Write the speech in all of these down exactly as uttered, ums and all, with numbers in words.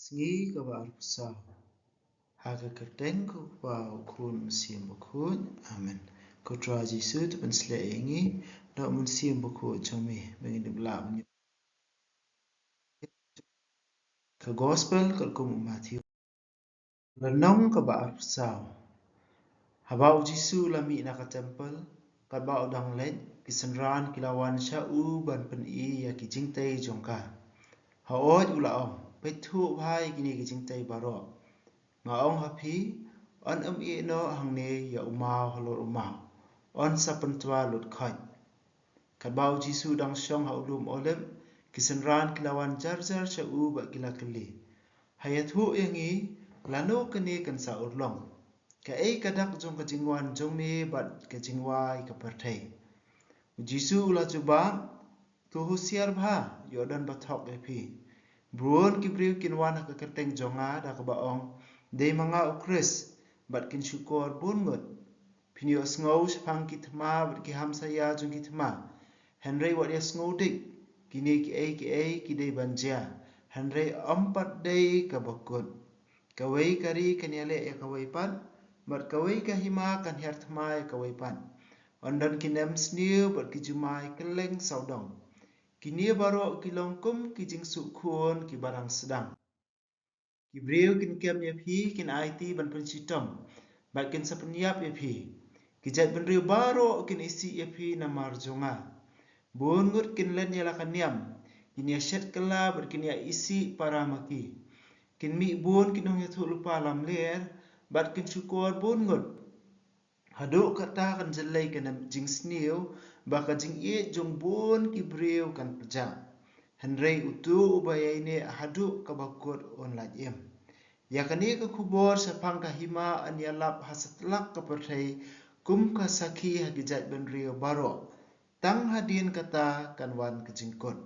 Sngi kaba arphew saw. Ha ka kyrteng ko Kpa, ko Khun, Mynsiem Bakhuid. Amen. Ko Trai Jisu, to pynsleh ïa ngi da u Mynsiem Bakhuid jong me, ba ngin ïoh lah ban ïoh. Ka Gospel katkum u Mathaios. Lynnong kaba arphew saw. Haba u Jisu u la mih na ka templ, katba u dang leit, ki synran ki la wan sha u ban pyni ïa ki jingtei jong ka. Hooid, u la ong, peit, thuh bha ïa kine ki jingtei baroh. Nga ong ha phi, yn ym ïeh noh hangne ïa u maw halor u maw, yn sa pyntwa lut khoit. Katba u Jisu u dang shong ha u lum Olib, ki synran ki la wan jar jar sha u bad ki la kylli, ha ïathuh ïa ngi, lano kane kan sa urlong? Kaei ka dak jong ka jingwan jong me bad ka jingwai ka pyrthei? U Jisu u la jubab, to husiar bha, ïoh don ba thok ïa phi. Bun ki briew kin wan ha ka kyrteng jong nga da kaba ong, dei ma nga u Khrist, bad kin shukor bun ngut. Phin ïohsngew shaphang ki thma bad ki hamsaïa jong ki thma. Hynrei wat ïasngew dik, kine kiei kiei ki dei ban jia, hynrei ym pat dei kaba kut. Kawei ka ri kan ïaleh ïa kawei pat, bad kawei ka hima kan hiar thma ïa kawei pat. Yn don ki nemsniew bad ki jumai kylleng sawdong. Kine baroh ki long kum ki jingsuk khun kiba dang sdang. Ki briew kin kem ïa phi, kin aiti ban pynshitom, bad kin sa pynïap ïa phi. Ki jaitbynriew baroh kin isih ïa phi namar jong nga. Bun ngut kin len ïa la ka niam, kin ïa shet kylla bad kin ïa isih para ma ki. Kin mih bun ki nongïathuhlypa lamler, bad kin shukor bun ngut. Haduh katta kan jyllei ka jingsniew, ba ka jingïeit jong bun ki briew kan pjah. Hynrei uto uba ïaineh haduh kaba kut un lait im. Ïa kane ka khubor shaphang ka hima yn ïalap ha satlak ka pyrthei kum ka sakhi ha ki jaitbynriew baroh. Tang hadien kata kan wan ka jingkut.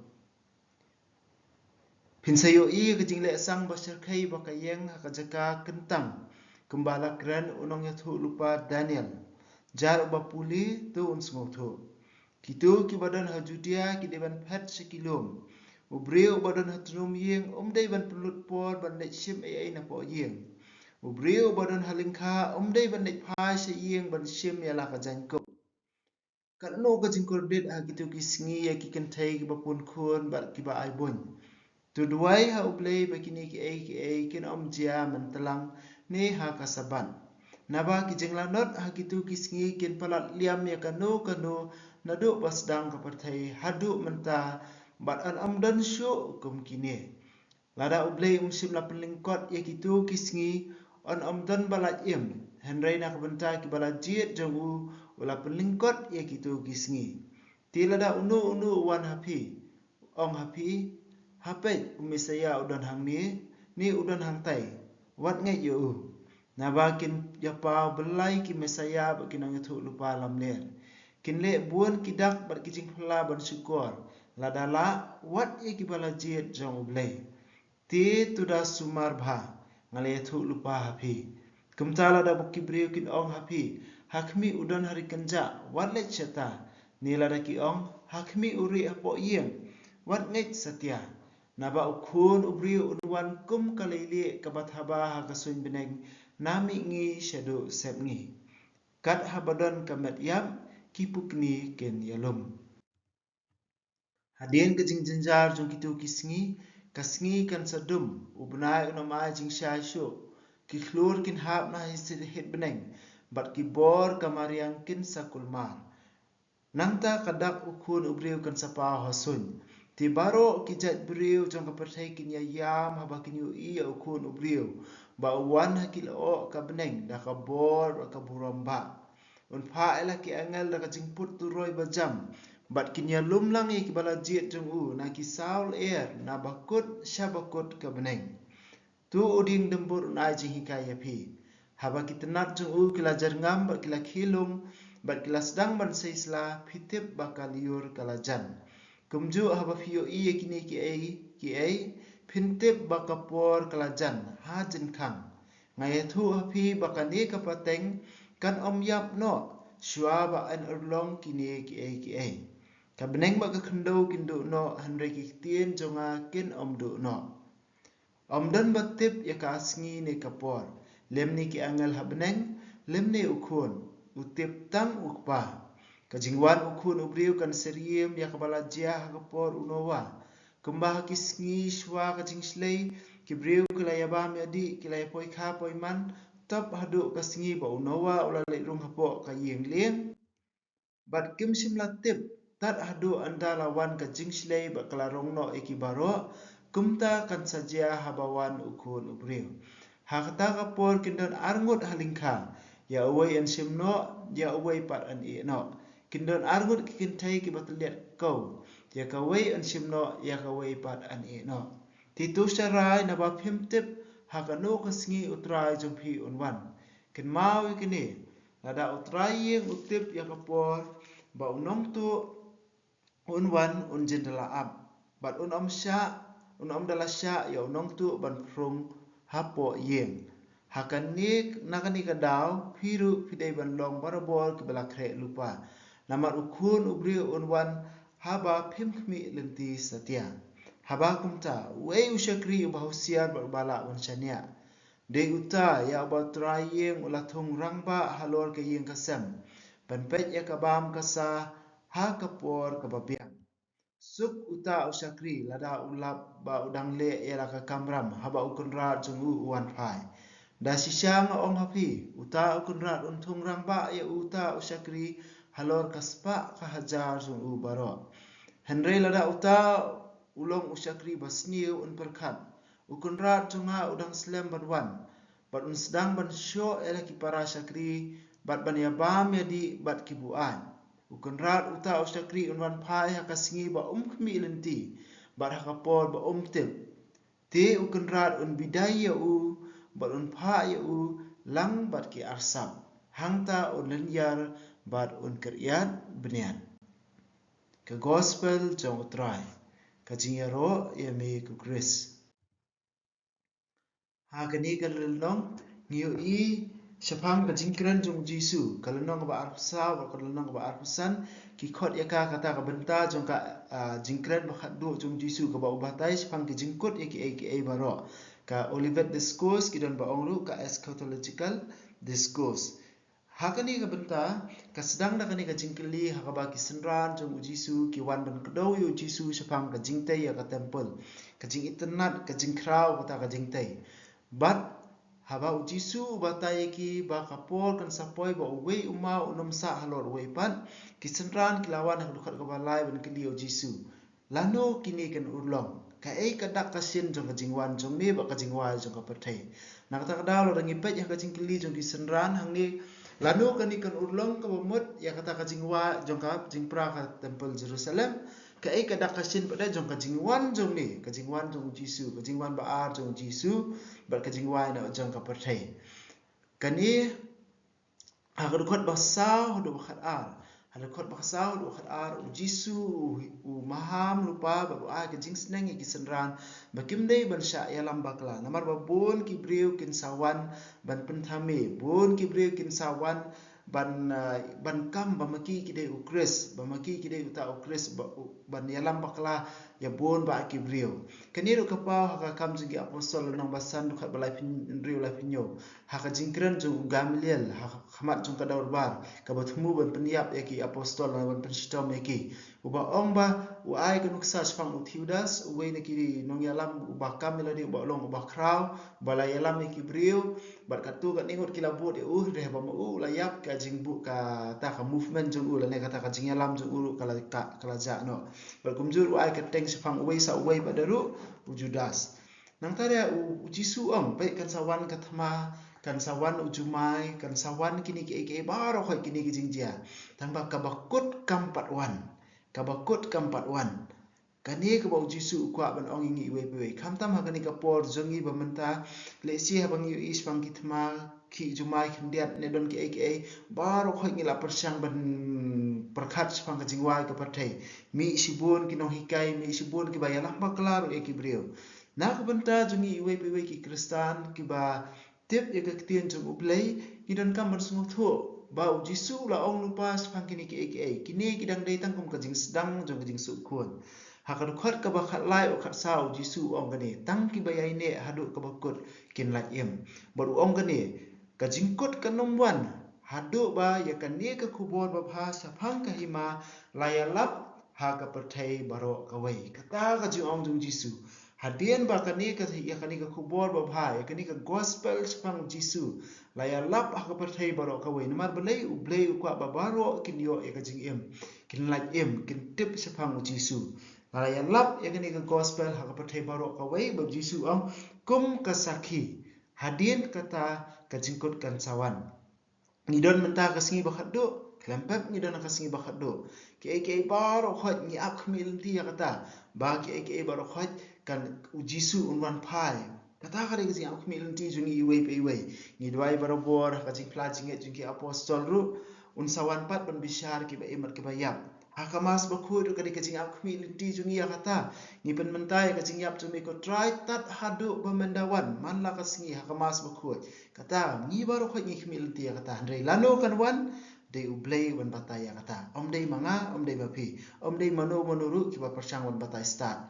Phin sa ïohi ïa ka jingleh sang ba shyrkhei ba ka ïeng ha ka jaka kyntang, kumba la kren u nongïathuhlypa Daniel. Jar uba pule, to un sngewthuh. Kito kiba don ha Judia ki dei ban phet sha ki lum. U briew uba don ha tnum ïing um dei ban pynlut por ban leit shim ei ei napoh ïing. U briew uba don ha lyngkha um dei ban leit phai sha ïing ban shim ïa la ka jaiñkup. Katno ka jingkordit ha kito ki sngi ïa ki kynthei kiba pun khun bad kiba ai buiñ. To duwai ha U Blei ba kine kiei kiei kin ym jia myntlang ne ha ka Sabbath. Naba ki jinglanot ha kito ki sngi kin palat liam ïa kano kano naduh ba sdang ka pyrthei haduh mynta, bad yn ym don shuh kum kine. Lada U Blei um shym la pynlyngkot ïa kito ki sngi, yn ym don ba lait im, hynrei na ka bynta kiba la jied jong u, u la pynlyngkot ïa kito ki sngi. Te lada uno uno u wan ha phi, ong ha phi, ha peit, u Messaïah u don hangne, ne u don hangtai, wat ngeit ïa u. Naba kin ïa paw byllai ki Messaïah bad ki nongïathuhlypa lamler. Kin leh bun ki dak bad ki jingphylla ban shukor, lada lah, wat ïa kiba la jied jong U Blei. Te to da sumar bha, nga la ïathuhlypa ha phi. Kumta lada ki briew kin ong ha phi, ha khmih u don ha ri kynjah, wat leit shata. Ne lada ki ong, ha khmih u rieh hapoh ïing, wat ngeit satia. Naba u Khun u briew un wan kum ka leilieh kaba thaba ha ka suiñ bneng, na mihngi shaduh sepngi. Kat haba don ka met ïap, ki pukni kin ïalum. Hadien ka jingjynjar jong kito ki sngi, ka sngi kan sa dum, u bnai un ym ai jingshai shuh, ki khlur kin hap na hi sir hit bneng, bad ki bor ka mariang kin sa kulmar. Nangta ka dak u Khun u briew kan sa paw ha suiñ. Te baroh ki jait briew jong ka pyrthei kin ïa ïam haba kin ïohi ïa u Khun u briew, ba u wan ha ki lyoh ka bneng da ka bor bad ka burom bah. Un phah ïa la ki angel da ka jingput turoi ba jam, bad kin ïalum lang ïa kiba la jied jong u na ki saw lyer, na bakut sha bakut ka bneng. To u dieng dymbur un ai jinghikai ïa phi. Haba ki tnat jong u ki la jyrngam bad ki la khie lung, bad ki la sdang ban sei sla, phi tip ba ka lyiur ka la jan. Kumjuh haba phi ïohi ïa kine kiei kiei, phin tip ba ka por ka la jan ha jingkhang. Nga ïathuh ha phi ba kane ka pateng kan ym ïap noh shuwa ba yn urlong kine kiei kiei. Ka bneng bad ka khyndew kin duh noh, hynrei ki ktien jong nga kin ym duh noh. Ym don ba tip ïa ka sngi ne ka por, lymne ki angel ha bneng, lymne u Khun, u tip tang u Kpa. Ka jingwan u Khun u briew kan syriem ïa kaba la jia ha ka por u Noah. Kumba ha ki sngi shuwa ka jingshlei, ki briew ki la ïabam ïadih, ki la ïapoikha poiman, top haduh ka sngi ba u Noah u la leit rung hapoh ka ïing lieng. Bad kim shym la tip, tad haduh ynda la wan ka jingshlei bad ka la rong noh ïa ki baroh, kumta kan sa jia haba wan u Khun u briew. Ha kata ka por kin don arngut ha lyngkha, ïa uwei yn shim noh, ïa uwei pat yn ïeh noh. Kin don arngut ki kynthei kiba tylliat kew, ïa kawei yn shim noh, ïa kawei pat yn ïeh noh. Te to sharai naba phim tip ha kano ka sngi u Trai jong phi un wan. Kynmaw ïa kine, lada u trai ïing u tip ïa ka por ba u nongtuh un wan, un jin da la ap, bad un ym shah, un ym da la shah ïa u nongtuh ban phrung hapoh ïing. Ha kane, na kane ka daw, phi ruh phi dei ban long barabor kiba la khreh lypa. Namar u Khun u briew un wan haba phim khmih lynti satia. Haba kumta, uei u shakri uba husiar bad uba lah ban shaniah? Dei uta ïa uba u trai ïing u la thung rangbah halor ka ïing ka sem, ban peit ïa ka bam ka sa ha ka por kaba biang. Suk uta u shakri lada u lap ba u dang leh ïa la ka kamram haba u kynrad jong u u wan phai. Da shisha nga ong ha phi, uta u kynrad un thung rangbah ïa uta u shakri halor ka spah ka hajar jong u baroh. Hynrei lada uta u long u shakri ba sniew un pyrkhat, u kynrad jong nga u dang slem ban wan, bad un sdang ban shoh ïa la ki para shakri, bad ban ïabam ïadih bad ki buaid. U kynrad uta u shakri un wan phai ha ka sngi ba um khmih lynti, bad ha ka por ba um tip. Te u kynrad un bidai ïa u, bad un phah ïa u lang bad ki arsap. Hangta un lynñiar bad un kyrïat bniat. Ka Gospel jong u Trai. Ka jingïaroh ïa me ko Khrist. Ha kane ka lynnong ngi ïohi shaphang ka jingkren jong u Jisu, ka lynnong kaba arphew saw bad ka lynnong kaba arphew san, ki khot ïa ka kata ka bynta jong ka, ah, jingkren ba khatduh jong u Jisu kaba u batai shaphang ki jingkut ïa kiei kiei baroh. Ka Olivet Discourse, ki don ba ong ruh ka Eschatological Discourse. Ha kane ka bynta, ka sdang da kane ka jingkylli ha kaba ki synran jong u Jisu ki wan ban kdew ïa u Jisu shaphang ka jingtei ïa ka templ, ka jingitynnad, ka jingkhraw kata ka jingtei. Bad haba u Jisu u batai ïa ki ba ka por kan sa poi ba uwei u maw un ym sah halor uwei pat, ki synran ki la wan ha ka dkhot kaba lai ban kylli ïa u Jisu. Lano kine kin urlong? Kaei ka dak ka shin jong ka jingwan jong me bad ka jingwai jong ka pyrthei? Na kata ka daw lada ngi peit ïa ka jingkylli jong ki synran hangne, lano kane kan urlong kaba mut ïa kata ka jingwai jong ka jingpra ka templ Jerusalem? Kaei ka dak ka shin pat de jong ka jingwan jong me, ka jingwan jong u Jisu, ka jingwan ba ar jong u Jisu, bad ka jingwai na jong ka pyrthei? Kane ha ka dkhot ba saw haduh ba khatar. Ha ka dkhot ba saw haduh ba khatar, u Jisu u, u maham lypa bad u ai ka jingsneng ïa ki synran ba kim dei ban shah ïalam bakla. Namar ba bun ki briew kin sa wan ban pynthame, bun ki briew kin sa wan ban, ah, ban kam ba ma ki ki dei u Khrist, ba ma ki ki dei uta u Khrist, ba u, ban ïalam bakla ïa bun bah ki briew. Kane ruh ka paw ha ka Kam jong ki Apostol lynnong ba san dkhot ba laiphew hynriew laiphew hynñiew. Ha ka jingkren jong u Gamaliel ha khmat jong ka dorbar kaba thmu ban pynïap ïa ki apostol, ban pynshitom ïa ki. Uba ong ba u ai ka nuksa shaphang u Theudas, uwei na ki nongïalam uba kam ïa lade, uba long uba khraw, uba la ïalam ïa ki briew. Bad katto katne ngut ki la bud ïa u, hynrei haba ma u la ïap, ka jingbuh kata ka movement jong u lane kata ka jingïalam jong u ruh ka la, ka, ka la jah noh. Bad kumjuh u ai kyrteng shaphang uwei sa uwei pat de ruh, u Judas. Nangta de u, u Jisu u ong, peit, kan sa wan ka thma, kan sa wan u jumai, kan sa wan kine kiei kiei baroh, hooid, kine ki jingjia. Tangba kaba kut kam pat wan. Kaba kut kam pat wan. Kane kaba u Jisu u kwah ban ong ïa ngi iwei pa iwei. Khamtam ha kane ka por jong ngi ba mynta, lehse haba ngi ïohi shaphang ki thma, ki jumai khyndiat ne don kiei kiei, baroh hooid ngi la pyrshang ban pyrkhat shaphang ka jingwai ka pyrthei. Mih shibun ki nonghikai, mih shibun kiba ïalam bakla ruh ïa ki briew. Na ka bynta jong ngi iwei pa iwei ki Khristan kiba tip ïa ka ktien jong U Blei, ngi donkam ban sngewthuh ba u Jisu u la ong lypa shaphang kine kiei kiei. Kine ki dang dei tang kum ka jingsdang jong ka jingsuk khun. Ha ka dkhot kaba khatlai bad khatsaw, u Jisu u ong kane, tang kiba ïaineh haduh kaba kut kin lait im. Bad u ong kane, ka jingkut kan ym wan haduh ba ïa kane ka khubor babha shaphang ka hima la ïalap ha ka pyrthei baroh kawei. Kata ka jingong jong u Jisu. Hadien ba kane ka, ïa kane ka khubor babha, ïa kane ka gospel shaphang u Jisu la ïalap ha ka pyrthei baroh kawei. Namar balei? U Blei u kwah ba baroh kin ïoh ïa ka jingim, kin lait im, kin tip shaphang u Jisu. La ïalap ïa kane ka gospel ha ka pyrthei baroh kawei, bad u Jisu u ong, kum ka sakhi. Hadien kata ka jingkut kan sa wan. Ngi don mynta ka sngi ba khatduh, khlem pep ngi don ka sngi ba khatduh. Kiei kiei baroh khoit ngi ap khmih lynti ïa kata, ba kiei kiei baroh khoit kan, u Jisu un wan phai. Kata ka dei ka jingap khmih lynti jong ngi iwei pa iwei. Ngi duwai barabor, ka jingphla jingngeit jong ki apostol ruh, un sa wan pat ban bishar kiba im bad kiba ïap. Ha ka Mass Bakhuid ruh ka dei ka jingap khmih lynti jong ngi ïa kata. Ngi pynmynta ïa ka jingïap jong me ko Trai tad haduh ba men da wan, man la ka sngi ha ka Mass Bakhuid. Kata, ngi baroh khoit ngi khmih lynti ïa kata. Hynrei lano kan wan, dei u Blei uban batai ïa kata. Ym dei ma nga, ym dei ma phi. Ym dei mano mano ruh kiba pyrshang ban batai stad.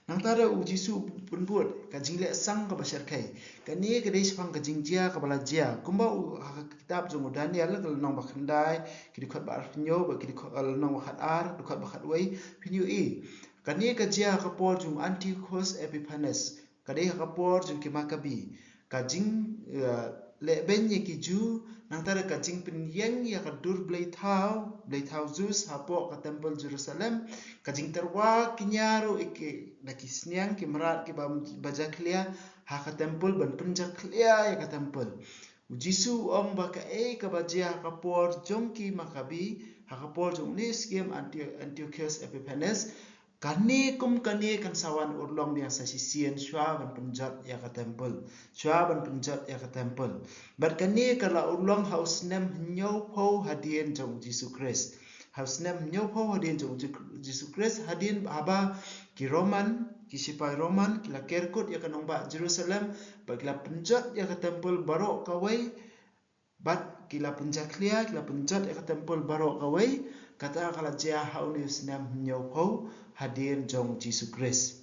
Nangta ruh u Jisu u pynbud ka jingleh sang kaba shyrkhei. Kane ka dei shaphang ka jingjia kaba la jia. Kumba u, ha ka kitab jong u Daniel, ka lynnong ba khyndai, ki dkhot ba arphew hynñiew, bad ki dkhot, lynnong ba khatar, dkhot ba khatwei, phin ïohi. Kane ka jia ha ka por jong u Antiochus Epiphanes. Ka dei ha ka por jong ki Makabi. Ka jing, eh, lehbeiñ ïa ki Jiw, nangta ruh ka jingpynïeng ïa ka dur blei thaw, blei thaw Zeus hapoh ka templ Jerusalem, ka jingtyrwa kñia ruh ïa ki, na ki sniang ki mrad kiba, ba jakhlia ha ka templ ban pynjakhlia ïa ka templ. U Jisu u ong ba kaei kaba jia ha ka por jong ki Makabi, ha ka por jong une u syiem Antio-, Antiochus Epiphanes, kane kum kane kan sa wan urlong biang sa shisien shuwa ban pynjot ïa ka templ. Shuwa ban pynjot ïa ka templ. Bad kane ka la urlong ha u snem hynñiewphew hadien jong u Jisu Khrist. Ha u snem hynñiewphew hadien jong u Ji-, Jisu Khrist, hadien haba ki Roman, ki shipai Roman, ki la ker kut ïa ka nongbah Jerusalem, bad ki la pynjot ïa ka templ baroh kawei, bad ki la pynjakhlia, ki la pynjot ïa ka templ baroh kawei, kata ka la jia ha une u snem hynñiewphew hadien jong u Jisu Khrist.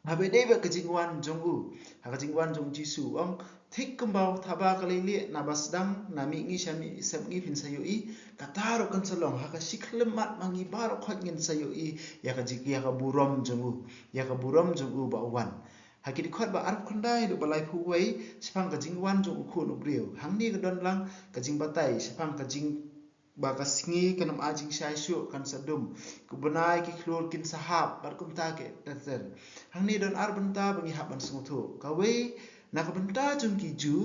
Haba ïadei bad ka jingwan jong u, ha ka jingwan jong u Jisu, u ong, thik kumba u thaba ka lei lieh na ba sdang, na mihngi sha mih sepngi phin sa ïohi, kata ruh kan sa long, ha ka shi khyllipmat ma ngi baroh khoit ngin sa ïohi ïa ka jing, ïa ka burom jong u, ïa ka burom jong u ba u wan. Ha ki dkhot ba arphew khyndai haduh ba laiphew wei, shaphang ka jingwan jong u Khun u Briew. Hangne ka don lang ka jingbatai shaphang ka jing, ba ka sngi kan ym ai jingshai shuh, kan sa dum. Ki bnai ki khlur kin sa hap, bad kumta ki ter ter. Hangne don ar bynta ba ngi hap ban sngewthuh. Kawei, na ka bynta jong ki Jiw,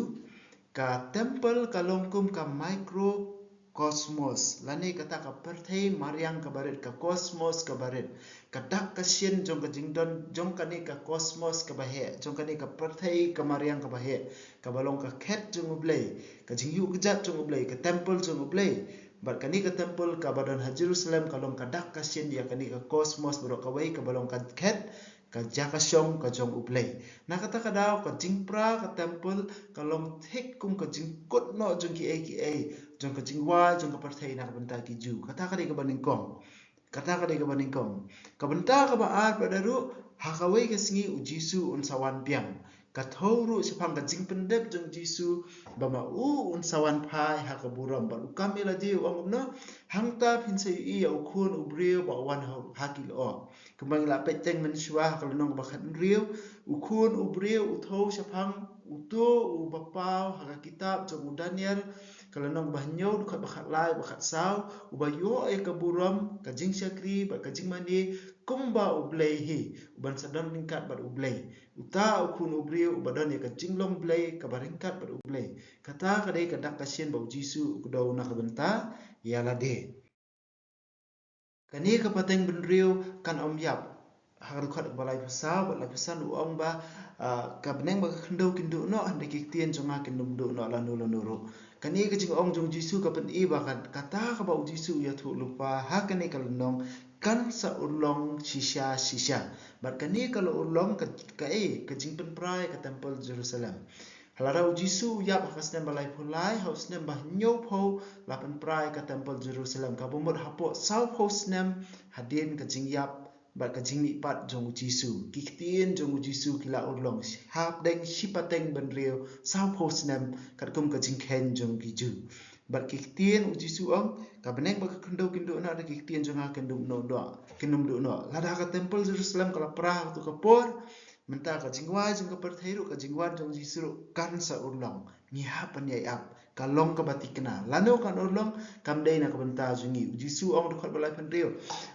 ka templ ka long kum ka micro cosmos, lane kata ka pyrthei mariang kaba rit, ka cosmos kaba rit, ka dak ka shin jong ka jingdon, jong kane ka cosmos kaba heh, jong kane ka pyrthei ka mariang kaba heh, kaba long ka khet jong U Blei, ka jingïuh kjat jong U Blei, ka templ jong U Blei. Bad kane ka templ kaba don ha Jerusalem ka long ka dak ka shin ïa kane ka cosmos baroh kawei kaba long ka khet, ka jaka shong ka jong U Blei. Na kata ka daw ka jingpra ka templ ka long thik kum ka jingkut noh jong kiei kiei, jong ka jingwai jong ka pyrthei na ka bynta ki Jiw. Kata ka dei kaba nyngkong. Kata ka dei kaba nyngkong. Ka bynta kaba ar pat ruh, ha kawei ka sngi U Jisu un sa wan biang. Ka thew ruh shaphang ka jingpyndep jong U Jisu, ba ma u un sa wan phai ha ka burom. Bad u kam ïa lade u ong kumno, hangta phin sa ïohi ïa U Khun U Briew ba u wan ha, ha ki lyoh. Kumba ngi la peit teng mynshuwa ha ka lynnong ba khathynriew, U Khun U Briew u thew shaphang uto uba paw ha ka kitab jong u Daniel, ka lynnong ba hynñiew, dkhot ba khatlai, ba khatsaw, uba ïoh ïa ka burom, ka jingshakri, bad ka jingmane, kumba U Blei hi, uban sa don ryngkat bad U Blei. Uta U Khun U Briew, uba don ïa ka jinglong Blei, kaba ryngkat bad U Blei. Kata ka dei ka dak ka shin ba U Jisu u kdew na ka bynta ïa lade. Kane ka pateng bynriew kan ym ïap. Ha ka dkhot ba laiphew saw bad laiphew san u ong ba, ah, ka bneng bad ka khyndew kin duh noh, hynrei ki ktien jong nga kin ym duh noh lano lano ruh. Kane ka jingong jong U Jisu ka pyni ba ka, kata kaba U Jisu u ïathuh lypa ha kane ka lynnong kan sa urlong shisha shisha. Bad kane ka la urlong ka, kaei, ka jingpynpra ïa ka templ Jerusalem. Lada U Jisu u ïap ha ka snem ba laiphew lai, ha u snem ba hynñiewphew la pynpra ïa ka templ Jerusalem, kaba mut hapoh sawphew snem hadien ka jingïap bad ka jingmihpat jong u Jisu. Ki ktien jong u Jisu ki la urlong hapdeng shipateng bynriew sawphew snem katkum ka jingkheiñ jong ki Jiw. Bad ki ktien u Jisu ong, ka bneng bad ka khyndew kin duh noh, da ki ktien jong nga kin duh noh, duh, kin ym duh noh. Lada ka templ Jerusalem ka la pra ha kato ka por, mynta ka jingwai jong ka pyrthei ruh, ka jingwan jong u Jisu ruh kan sa urlong. Ngi hap ban ïai ap. Ka long kaba thikna. Lano kan urlong, kam dei na ka bynta jong ngi. U Jisu ong, dkhot ba laiphew hynriew,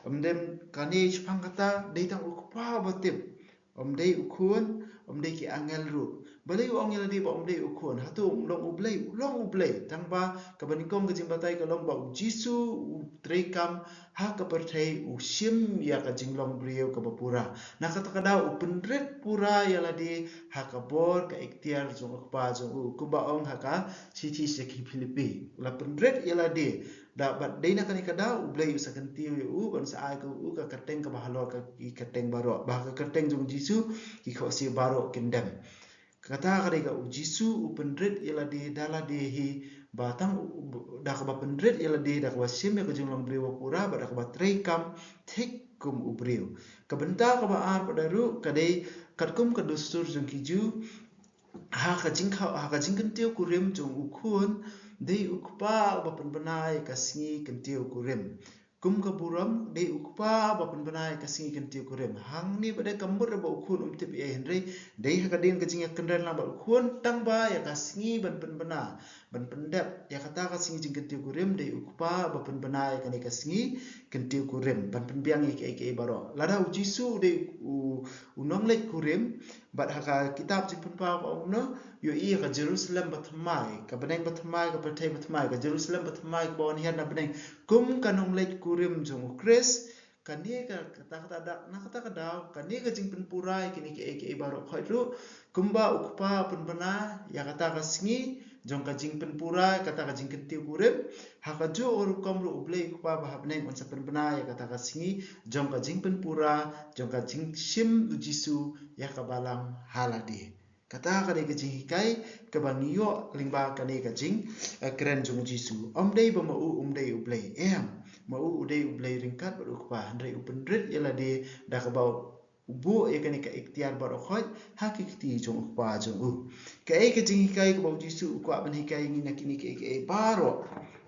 ym dei kane, shaphang kata dei tang u Kpa ba tip. Ym dei u Khun, ym dei ki angel ruh. Balei u ong ïa lade ba ym dei u Khun? Hato u long u Blei? U long u Blei. Tang ba kaba nyngkong ka jingbatai ka long ba u Jisu u treikam ha ka pyrthei, u shim ïa ka jinglong briew kaba pura. Na kata ka daw u pynrit pura ïa lade ha ka bor ka iktiar jong u Kpa jong u, kumba ong ha ka shithi sha ki Philippi. La pynrit ïa lade, da bad dei na kane ka daw u Blei u sa kyntiew ïa u, ban sa ai ïa u ka kyrteng kaba halor ki kyrteng baroh, ba ha ka kyrteng jong u Jisu ki khohsiew baroh kin dem. Kata ka dei ka u Jisu u pynrit ïa lade da lade hi, ba tang u, u, da kaba pynrit ïa lade, da kaba shim ïa ka jinglong briew ba pura, bad da kaba treikam thik kum u briew. Ka bynta kaba ar pat ruh ka dei katkum ka dustur jong ki Jiw, ha ka jingkha-, ha ka jingkyntiew kurim jong u Khun, dei u Kpa uba pynbna ïa ka sngi kyntiew kurim. Kum ka burom, dei u Kpa uba pynbna ïa ka sngi kyntiew kurim. Hangne pat dei ka mut ba u Khun um tip ei ei, hynrei dei ha ka dien ka jingïakynran lang bad u Khun, tang ba ïa ka sngi ban pynbna, ban pyndep ïa kata ka sngi jingkyntiew kurim, dei u Kpa uba pynbna ïa kane ka sngi kyntiew kurim ban pynbiang ïa kiei kiei baroh. Lada u Jisu u dei u, u nongleit kurim, bad ha ka kitab Jingpynpaw ka ong kumno, ïohi ïa ka Jerusalem bathymmai, ka bneng bathymmai, ka pyrthei bathymmai, ka Jerusalem bathymmai kaba wan hiar na bneng kum ka nongleit kurim jong u Khrist. Kane ka, kata, kata da, na kata ka daw, kane ka jingpynpura ïa kine kiei kiei baroh khoit ruh, kumba u Kpa u pynbna ïa kata ka sngi jong ka jingpynpura ïa kata ka jingkyntiew kurim, ha kajuh ka rukom ruh u Blei u Kpa ba ha bneng un sa pynbna ïa kata ka sngi jong ka jingpynpura, jong ka jingshim u Jisu ïa ka balang ha lade. Kata ka dei ka jinghikai kaba ngi ïoh lyngba kane ka jing, eh, kren jong u Jisu. Ym dei ba ma u um dei u Blei, em, ma u u dei u Blei ryngkat bad u Kpa, hynrei u pynrit ïa lade da kaba u buh ïa kane ka iktiar baroh khoit ha ki kti jong u Kpa jong u. Kaei ka jinghikai kaba u Jisu u kwah ban hikai ïa ngi na kine kiei kiei baroh?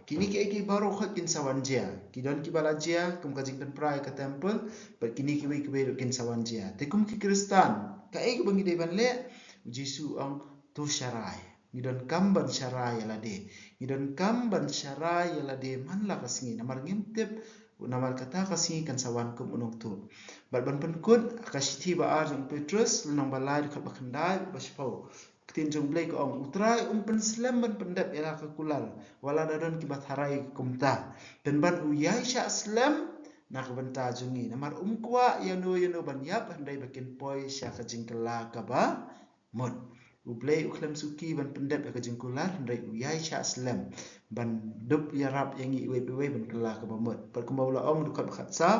Kine kiei kiei baroh khoit kin sa wan jia. Ki don kiba la jia kum ka jingpynpra ïa ka templ, bad kine kiwei kiwei ruh kin sa wan jia. Te kum ki Khristan, kaei kaba ngi dei ban leh? U Jisu u ong, to sharai. Ngi donkam ban sharai ïa lade. Ngi donkam ban sharai ïa lade man la ka sngi, namar ngim tip namar kata ka sngi kan sa wan kum u nongtuh. Bad ban pynkut, ka shithi ba ar jong u Petrus, lynnong ba lai, dkhot ba khyndai, ba shiphew. Ktien jong u Blei ka ong, U Trai um pynslem ban pyndep ïa la ka kular, wat la da don kiba tharai kumta. Pynban u ïaishah slem na ka bynta jong ngi. Namar um kwah ïano ïano ban ïap, hynrei ba kin poi sha ka jingkylla kaba mut. U Blei u khlem suki ban pyndep ïa ka jingkular, hynrei u ïaishah slem ban dup ïarap ïa ngi iwei pa iwei ban kylla kaba mut. Bad kumba u la ong, dkhot ba khatsaw,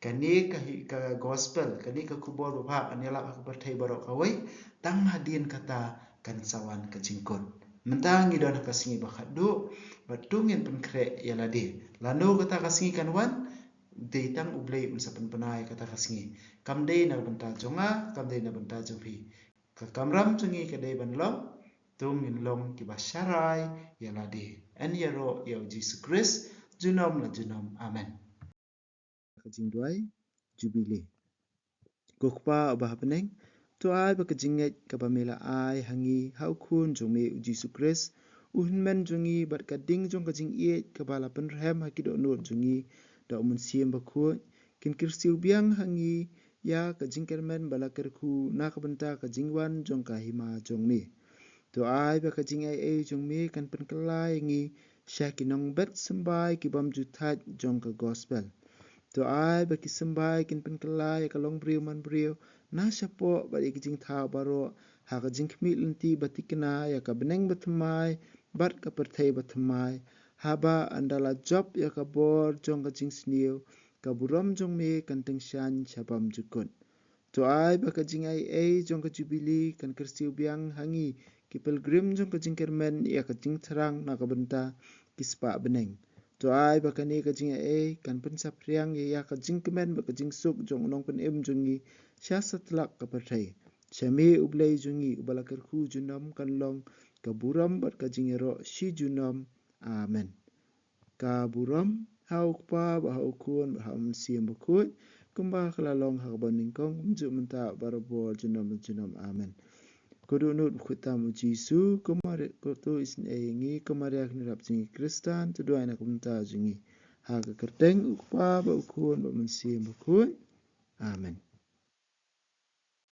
kane ka hi-, ka gospel, kane ka khubor babha kan ïalap ha ka pyrthei baroh kawei, tang hadien kata kan sa wan ka jingkut. Mynta ngi don ha ka sngi ba khatduh, bad to ngin pynkhreh ïa lade. Lano kata ka sngi kan wan, dei tang u Blei un sa pynbna ïa kata ka sngi. Kam dei na ka bynta jong nga, kam dei na ka bynta jong phi. Ka kamram jong ngi ka dei ban long, to ngin long kiba sharai ïa lade. Yn ïaroh ïa u Jisu Khrist junom la junom. Amen. Ka jingduwai Jubili. Ko Kpa uba ha bneng, to ai ba ka jingngeit kaba me la ai ha ngi ha u Khun jong me u Jisu Khrist, u hynmen jong ngi, bad ka ding jong ka jingïeit kaba la pynrhem ha ki dohnud jong ngi da u Mynsiem Bakhuid, kin kyrsiew biang ha ngi ïa ka jingkyrmen ba la kyrkhu na ka bynta ka jingwan jong ka hima jong me. To ai ba ka jingai ei jong me kan pynkylla ïa ngi sha ki nongbet symbai ki bym ju thait jong ka gospel. To ai ba ki symbai kin pynkylla ïa ka longbriew manbriew na shapoh bad ïa ki jingthaw baroh ha ka jingkhmih lynti ba thikna ïa ka bneng bathymmai bad ka pyrthei bathymmai, haba ynda la jop ïa ka bor jong ka jingsniew, ka burom jong me kan tyngshaiñ sha bymjukut. To ai ba ka jingai ei jong ka Jubili kan kyrsiew biang ha ngi ki pilgrim jong ka jingkyrmen ïa ka jingthrang na ka bynta ki spah bneng. To ai ba kane ka jingaiei kan pynsaphriang ïa ka jingkmen bad ka jingsuk jong u nongpynim jong ngi sha satlak ka pyrthei. Sha me u Blei jong ngi uba la kyrkhu junom kan long ka burom bad ka jingïaroh shi junom. Amen. Ka burom ha u Kpa bad ha u Khun bad ha u Mynsiem Bakhuid, kumba ka la long ha kaba nyngkong, mynjur mynta, barabor, junom junom. Amen. Ko dohnud bakhuid tam u Jisu, ko Maria, ko to isynei ïa ngi, ko Maria kynrap jong ngi Khristan, to duwai na ka bynta jong ngi. Ha ka kyrteng u Kpa bad u Khun bad u Mynsiem Bakhuid. Amen.